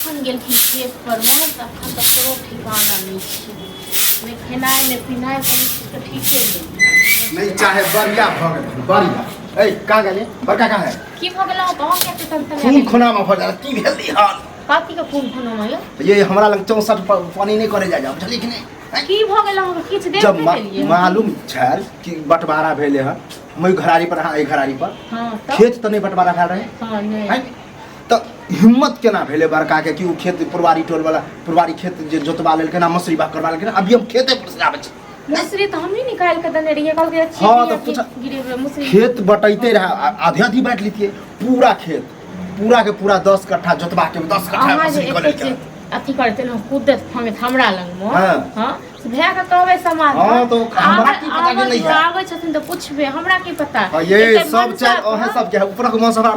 अखन गेलखिन खेत परमे तऽ अखन तक कोनो ठिकाना नहि छै, नहि खेनाइ नहि पिनाइ, कोनो चीजके ठीके नहि। नहीं चाहे बढ़िया भ गेल बढ़िया। ए कहाँ गेलियै बड़का कहाँ है? की भऽ गेल अहाँ कहाँ किया तन तन? खून खुनामा भऽ जाला की भेल हन? कथी के खून खुनामा यौ? ये हमरा लग 64 पानी नहीं करे जा जा, बुझलियै कि नहीं? हैं? की भऽ गेल अहाँके? किछु देख जब नहि देलियै? मालूम छल कि बंटवारा भेले हन हम घरारी पर अहाँ एहि घरारी पर। हाँ तऽ खेत तऽ नहीं बंटवारा भेल रहे। हाँ नहि। हैं? तऽ हिम्मत केना भेलै बड़का के कि ओ खेत पुरवारी टोल वाला पुरवारी खेत जे जोतवा लेलकै ना मसुरी बाग करवा लेलकै, अभी हम खेते पर से आबै छी। मसुरी तऽ हमही निकालि कऽ देने रहियै, कहलकै अच्छी हाँ, बिया तऽ पूछ- गिरेबै मसुरी। खेत बटैते रहे, आधे आधी बांटि लेतियै पूरा खेत, पूरा के पूरा 10 कट्ठा जोतवा के 10 कट्ठा अहाँ जे मसुरी कऽ एते लेलकै। जे अथी करैत एलहुँ कुदैत फाँगैत हमरा लगमे। हाँ। हाँ से भए कऽ कहबै समाज। हाँ, तो हमरा की पता कि नहीं है। आबै छथिन तऽ पुछबै, हमरा की पता। हाँ, ये एते सब मनसा चारि अहें कऽ- सब के है, ऊपरक मन सब हाँ,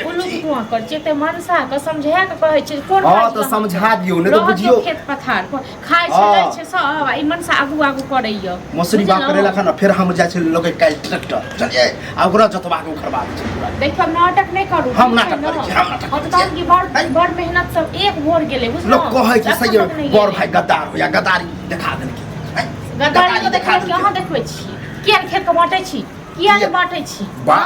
उल्लू कुआँ करै छै, एते मनसा कऽ समझा कऽ कहै छै कोन हाँ काज तऽ लए समझा दियौ नहि तऽ रहऽ दियौ बुझियौ। खेत पथार पर खाइ छै हाँ। लै छै सब, आ ई मनसा आगू आगू करैया। मसुरी बाग बुझलहुँ? करे लखन फेर हम जाइ छै लोके काल्हि ट्रैक्टर बुझलियै आ ओकरा जोतवा के उखड़वा दै छै पूरा। देखियौ नाटक नहि करू। हम ठीक छै नाटक ने? करै छी, हम नाटक हम करै तहन छी। की बड़ हैं? बड़ मेहनत सब एक भोर गेलै बुझलहुँ? लोक कहै छै एखन सही तक नहि बड़ गेलै। भाई गद्दार होया, गद्दारी देखा देलकै हैं? गद्दारी के देखा देखबै कि अहाँ देलकै। देखबै छी? किया ने खेत के बाँटै छी? किया ने किया? बाँटै छी? बा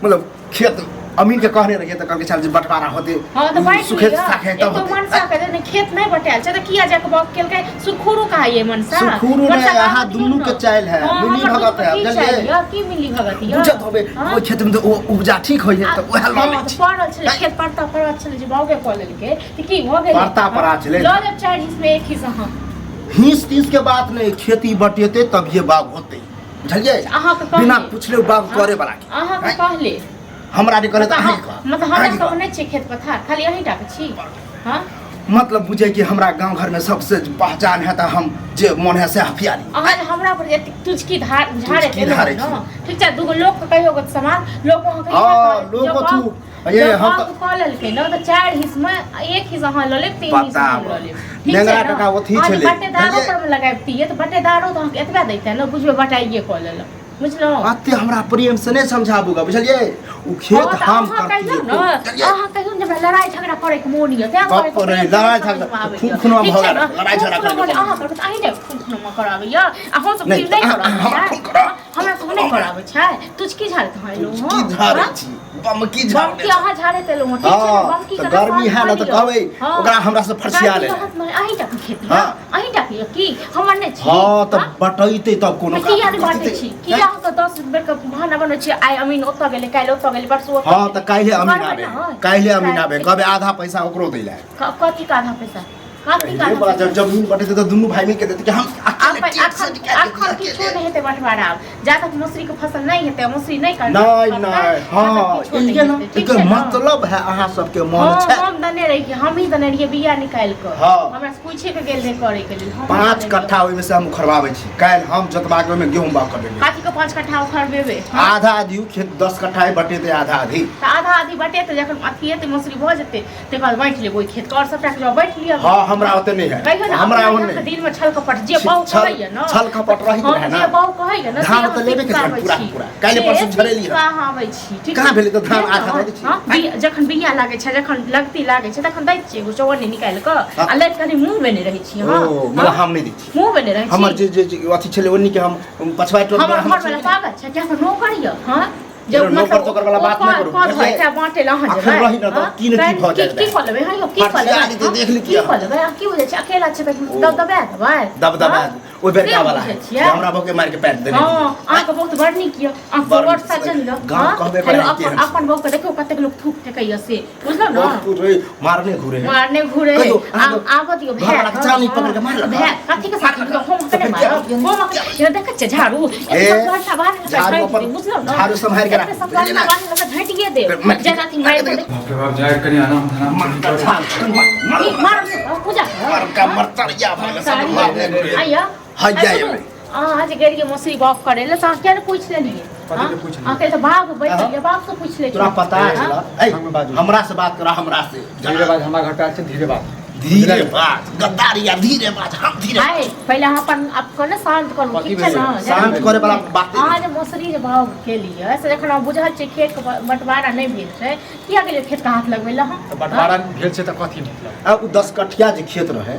मतलब खेत अमीन के कहने रहिए तऽ कहलकै चल जे बंटवारा होते हाँ तऽ बाँटि सुखे लिअ। साखे एक तब तो होते। मनसा के जे खेत नहि बटायल छै तऽ किया जाके बाग केलकै? सुरखुरू कहाइए मनसा। सुरखुरू मनसा नहि, के अहाँ आबै दियौ दुनू ने। के चालि है, हाँ, मिली हमर भगत दुनू है, के की बुझलियै? चालि यऽ? की मिली भगत यऽ? बुझत होबे। हाँ? ओहि खेत में तऽ ओ उपजा ठीक होइए तऽ उएह लऽ लै हाँ, तऽ छी। पड़ल छलै खेत परता पड़ल छलै जे बाउगे कऽ लेलकै तऽ की भऽ गेलै? परता पड़ा छलै। लऽ लेब 4 हिस्स में 1 हिस्स अहाँ। हिंस तीस के बात नहीं, खेती बटेते तभिए बाग होते, बुझलियै? अहाँके कहले। बिना पूछले बाग करे वाला के। अहाँके हैं? कहले। हमरा नहि कहले तऽ अहाँके कहब। मतलब हमरा अहाँके सब कहब। नहि छै खेत पथार, खाली अहीं टा के छी? हाँ? मतलब बुझे कि हमरा गांव घर में सबसे पहचान है तऽ हम जे मन है से हफिया ली। अहाँ जे हमरा पर एतेक तुचकी धार झाड़े तुचकी धारै छी। ठीक छै, दूगो लोक के कहियो के समाज लोक अहाँके इएह हाँ, कहत, लोक जब अथू, ये जब हम बाप तऽ- कऽ लेलकै ने तऽ 4 हिस्स में 1 हिस्स अहाँ लऽ लेब, 3 हिस्स हम बताब। लऽ लेब। ठीक छै नेंगरा ने? टका ओथी अहाँ जे छलै। बटेदारो बुझलियै? पर मे लगाबितियै तऽ बटेदारो तऽ अहाँके एतबे दैते ने, बुझबै बटाइए कऽ लेलक, बुझलहुँ? अते हमरा प्रेम से नहीं समझाबू गा, बुझलियै? उ खेत हाँ, तऽ हम अहाँ करतियै, कहियौ ने, बुझलियै? अहाँ कहियौ ने जे हमरा लड़ाइ झगड़ा करे के मोन यऽ, तें बाप कहै रे, छी, लड़ाइ समझमे झगड़ा, आबैए। खून खुनमा ठीक भऽ छै गेल, ने? लड़ाइ झगड़ा खून खुनमा करे के अहाँ करबै तऽ अहीं ने खून खुनमा कराबैए, आ हम सब नहि, नहि अहाँ- कराबै हमरा छै। खून करा। हमरा सब नहि कराबै छै। तुचकी झाड़ैत अहाँ एलहुँ हँ? की झाड़ै हाँ? छी? बम की झाड़ने बमकी अहाँ झाड़ैत एलहुँ हँ, ठीक छै ने? हाँ, बमकी तऽ के गर्मी है ने तऽ लिअ। कहबै हाँ। ओकरा हमरा से फरसिया गर्मी ले। रहत ने, अहीं टा के खेत यऽ? हाँ। अहीं टा के यऽ की? हमर नहि छी? हाँ तऽ हाँ? बटैते तब कोनो तऽ किया नहि बाँटै कथी छी? किया अहाँके 10 बेर के बहाना बनबै छी? आइ अमीन ओतऽ गेलै, काल्हि ओतऽ गेलै, परसू ओतऽ हाँ तऽ गेलै। काल्हि अमीन करबै आबे, ने? काल्हि अमीन आबे, कहबै आधा पैसा ओकरो दै लए। कथी के आधा पैसा? कथी के पहिले आधा बड़ा पैसा? जब जमीन बटेतै तऽ दुनू भाई मिलके देतै कि हम अकेले अपन टेक से अखन निकालि के अखन दिअ, किछो अकेले। नहि हेतै बंटवारा आब। जा तक मौसरी के फसल नहि हेतै, मौसरी नहि करतै, नहीं नहीं, हाँ किछो नहि ये ना हेतै, ठीक एकर छै ने? मतलब है अहाँ सबके मन हाँ, छै। हम देने रहियै, हमही देने रहियै बिया निकालि कऽ। हाँ। हमरा से पूछे के गेल रहै करे के लेल। हमही 5 देने कट्ठा ओहिमे से हम उखड़बाबै छी, काल्हि हम जोतबा के ओहिमे गेहूँ बाग करबै। रहियै। कथी के 5 कट्ठा उखड़बेबै? हाँ? आधा आधी खेत 10 कट्ठा है, बटेतै आधा आधी। तऽ आधा आधी बटेतै, जखन अथी हेतै मौसरी भऽ जेतै तकर बाद बाँटि लेब ओहि खेत के, आओर सबटा के बाँटि लिअ। हाँ हमरा ओते नहीं है, कहियो ने हमरा अपना ओहन अहाँके नहीं। दिल में छल कपट जे बाउ कहैया ने, छल कपट रहित हाँ, रहे ना। जे बाउ कहैया ने, धान से तऽ लेबे के अहाँ छै पूरा छी। पूरा। काल्हि से परसू झरेली है। सिखाबै छी, ठीक कहाँ छै? भेलै तऽ धान से आधा दऽ दै छी। हाँ, जखन बिया लागै छै, जखन लगती लागै छै तखन दै छियै एगो चौअन्नी निकालि कऽ, हाँ। आ लैत कनि मुँह बेने रहै छी। हाँ, ओ मतलब हाँ, हम नहीं दै छी, मुँह बेने रहै छी। हमर जे जे जे अथी छलै ओन्नी के हम पछुआ टोल हमर हम घर वाला पागल छै क्या नौकर यऽ? हाँ जे चलो, नौकर मतलब तोकर वाला ओ बात नहि करू, कऽ बुझलियै? धोइ बाँटै लए अहाँ अखन जेबै? रही ने तऽ हाँ? की ने की भऽ की जायत। की कऽ लेबै? हाँ यौ, की कऽ फरसिया लेबै? जेतै, हाँ? देख लितियै की कऽ लेबै? अहाँ की बुझै छियै? अकेला छै तऽ ओ। दबदबा देबै? दबदबा हाँ? ओहि बेरका से वाला बुझै है छियै? जे हमरा बहुके मारि के पैर देने हाँ, रहियै। अहाँके बहुत बड़ नीक यऽ, अहाँके बड़ बड़ नीक। सज्जन यऽ। गाँव हाँ? कहबे हेलो, करै अपन केहन छै। अपन बहू के देखियौ कतेक लोक थूक फेकैया से, बुझलहुँ ने? बहुत रे मारने घूरे है। मारने घूरे है। कहियो, अहाँके आबऽ दियौ घर वाला के चानी पकड़ के मारलक? भए कथी के साथ हम तऽ अपने फेर मारब? किया- हम अपने ये देखै छियै झाड़ू ए, एते सब घंटा बाहर लऽ झाड़ू झाड़ि अपन- देब, बुझलहुँ ने? झाड़ू सम्हारि के राख, एते सब बुझलियै घंटा ने? बाहर लऽ कऽ झाँटिए देब मारि- जे अथी मारि कऽ देख- बाप रे बाप, जाए कनि आराम धराम मर की मारब ने तऽ पूजा कर। मरका मरतरिया भऽ गेल सब मारने घूरे। आइया हँ, आइ जाइए सुनू, भाई। अहाँ जे गेलियै मौसरी बाग करै लए से अहाँ किया ने पूछि लेलियै? कथी के पूछि लेलियै? अहाँके तऽ बाग बैठ गेलियै, बाग से पूछि लै तोरा पता ए, है संग बाजू। हमरा से बात करा हमरा से। धीरे बाज, हमरा घर पे आयल छै, धीरे बाज। धीरे बाज गद्दारी आ धीरे बाज हम धीरे आए पहिले अहाँ अपन आपको ने शांत करू कथी ठीक छै भेलै? ने शांत करे वाला बात अहाँ जे मौसरी जे भाव केलियै से जखन अहाँ बुझल छै खेत के बंटवारा नहि भेल छै किया गेलियै खेत के हाथ लगबै लए अहाँ तऽ बंटवारा भेल छै तऽ कथी मतलब आ उ 10 कठिया जे खेत रहे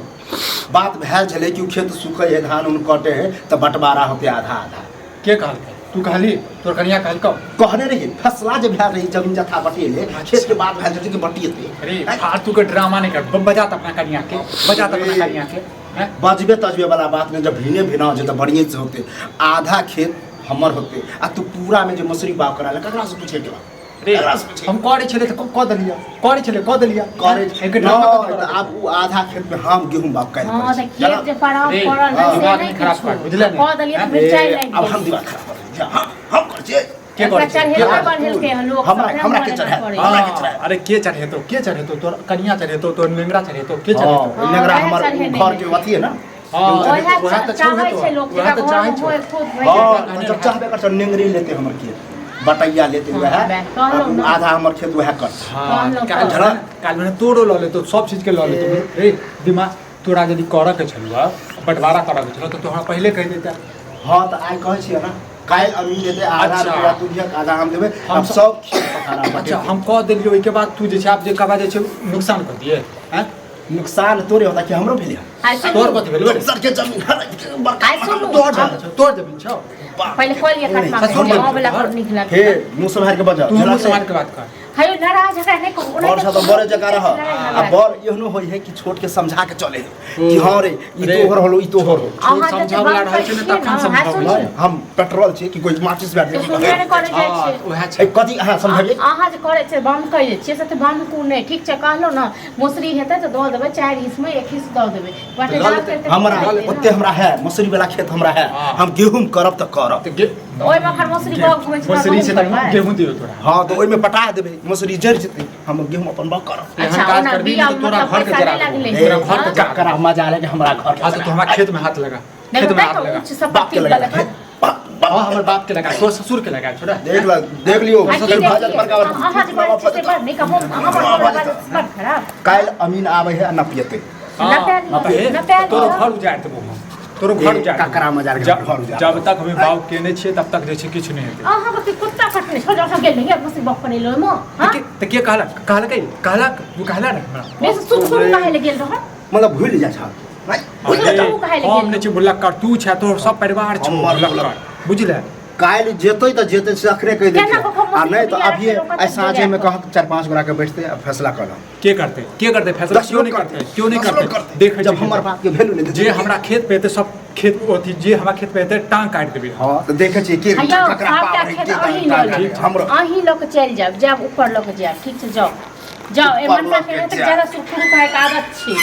बात भेल छलै कि उ खेत सुखै है धान उन कटे है तऽ बंटवारा होते आधा आधा के कहलकै तू कहली तोर कनिया कहलकौ कहने रही फसला जे भेल रही जमीन जथा बटेले खेत के बात भेल छलै कि बटिएते अरे फालतू के ड्रामा नहीं कर बजा त अपना कनिया के बजा त अपना कनिया के हैं? बजबे तजबे वाला बात नहीं जब भिने भिना जे तऽ बढ़िए से होते आधा खेत हमर होते आ तू पूरा में जे मसूरी बाग करा ले ककरा से पूछे के बा रे ककरा से पूछे हम करे छले त क देलिया करे छले क देलिया करे एके ड्रामा नहि, तऽ आब उ आधा खेत में हम गेहूं बाग कर हँ तऽ खेत जे पड़ाव रे, पड़ल हाँ, है से दिमाग नहि नहीं खराब किछु कर, बुझले ने? कऽ देलियै तऽ मिरचाइ लागि अब हम गेल दिमाग खराब कर दै हम हम कर छियै के ओकरा करे छै? के चढ़ेलकै करे? बढ़ेलकै हन लोक हमरा सब, हमरा के हमरा चढ़ाएत, करै। हमरा के चढ़ाएत। अरे के चढ़ेतो के चढ़ेतो तोर कनिया चढ़ेतो तोर नेंगरा चढ़ेतो के हाँ, चढ़ेतो ई नेंगरा वएह हमर चढ़ेने घर के है। अथी है ना हाँ, ओएह वएह तऽ छौ चाहै हेतौ। छै लोक वएह जेकरा तऽ चाहै घरमे छौ। होय खूब हाँ, भरि तऽ जब चाहबे कर नेंगरी लेते हमर खेत बटैया लेते हाँ, वएह वएह, कहलहुँ आ ना। आधा हमर खेत वएह कर हाँ, कहलहुँ काल्हि तऽ। भने काल्हि भने तोरो लऽ लेतो सब चीज के लऽ लेतो रे दिमाग तोरा यदि करऽ के छलौ बंटवारा करऽ के छलौ तऽ तोरा पहिले कहि देता हाँ तऽ आइ कहै छियै ना काल्हि अमीन एतै आधा अच्छा। रुपया तू दिहक आधा हम देबै हम आब सब खेत पथारा अच्छा बटेतै। हम कह देलियै ओहिके बाद तू जे छै आब जे कहबा जे छै नुकसान कर दिए हैं नुकसान तोरे होता कि हमरो भेलै आइ सुनू तोर कथी भेलै दोसर के जमीन हरैत के बड़का आइ सुनू तोर जमीन छौ तोर जमीन छौ पहिले कऽ लिअ खटमा ससुर के गाँव वला घर। बड़ नीक लगतै हे मुँह सम्हारि के बजा तू मुँह सम्हार के बात कर हयो नाराज एकरा नहि कहू बड़ से तऽ बड़े जकाँ रह आ बड़ एहनो होइ है कि छोट के समझा के चले है कि हाँ रे ई रे। तोहर होलो ई तोहर हो अहाँ छोट जते समझावला बात रहै छै ने करै छियै तखन ने, समझावला। हाँ, सुनू। हम पेट्रोल छी कि कोई माचिस बैठ तऽ सुनबे नहि करै जाइ हाँ, छियै उएह छै कथी अहाँ समझाबियै अहाँ जे करै छियै बम करै छियै से तऽ बम नहि ठीक छै कहलहुँ ने मसुरी हेतै तऽ दऽ देबै 4 हिस्समे 1 हिस्स दऽ देबै बटेदार लऽ लेतै। के तऽ हमरा लेतै ने। ओते हमरा है मसूरी वाला खेत हमरा है हाँ। हम गेहूं करब तऽ करब तऽ गे तऽ ओहिमे एखन मसुरी बाग होइ छै मसुरी छै तऽ गेहूं दियौ तोरा हाँ तऽ ओहिमे पटा देबै मसूरी जरि जेतै हम गेहूं अपन बाग करब एहन अच्छा काज ओना करबही बिया ने तऽ तोरा मतलब घर के पैसा जरा नहि देबौ। लागलै तोरा घर के हाँ? जरा ककरा मजा ले हमरा घर के हाँ तऽ तू हमरा खेत में हाथ लगा नहि खेत में बताइ हाथ तऽ लगा ऊँच बाप सम्पत्ति के लगा गलत है। बाप बाप हाँ हमर बाप के लगा तोर ससुर के लगा छोड़ा देख ल देख लियो आ की ससुर देखियै? भजन पर अहाँ जे बड़ छी से बड़ नीक, हम हमर घर वाला बड़ खराब। काल्हि अमीन आबै है आ नपियतै नपा लिअ, नपा तोरो लिअ। घर उजाड़ि देबौ हम तोरो घर ए, उजाड़ि देबौ। ककरा मजार के घर उजाड़ जब तक हमे बाप केने छियै तब तक जे छै किछु नहि हेतै अहाँ के कुत्ता कटने छल, अहाँ गेल रहियै मसुरी बाग करै लए ओहिमे, हाँ? तऽ के कहलक कहलकै कहलक तू कहला ने हमरा बेस सुन सुन कहै लए गेल रहौ। मतलब भूलि जाइ छह नहि भूलि जाइ तू कहै लए हम गेल नहि छी भुलक्कड़ तू छै तोहर सब परिवार छौ हमर भुलक्कड़ बुझले काल्हि जेतै तऽ जेतै से अखने कहि दै केना छियै कऽ आ नहि तऽ मसूरी अभिये बिया आइ साँझेमे कहत 4-5 गोरा के बैठतै आ फैसला करब के करतै के करतै फैसला दस क्यों लोग नहीं करतै करतै क्यों नहीं दस लोग करतै करतै देखै जब छियै हमर बाप के वैल्यू नहि देतै जे हमरा खेत पे हेतै सब खेत अथी जे हमरा खेत पे हेतै टांग काटि देबै हँ तऽ देखै छियै के हयौ ककरा सबटा पावर है खेत के अहीं टांग लऽ काटै लेब। हमरो अहीं लऽ कऽ चलि जायब जायब ऊपर लऽ कऽ जायब ठीक छै जाउ जाउ ऊपर एमहरका लऽ के के तऽ जायब। ज्यादा सुख सुख खायके आदत छै।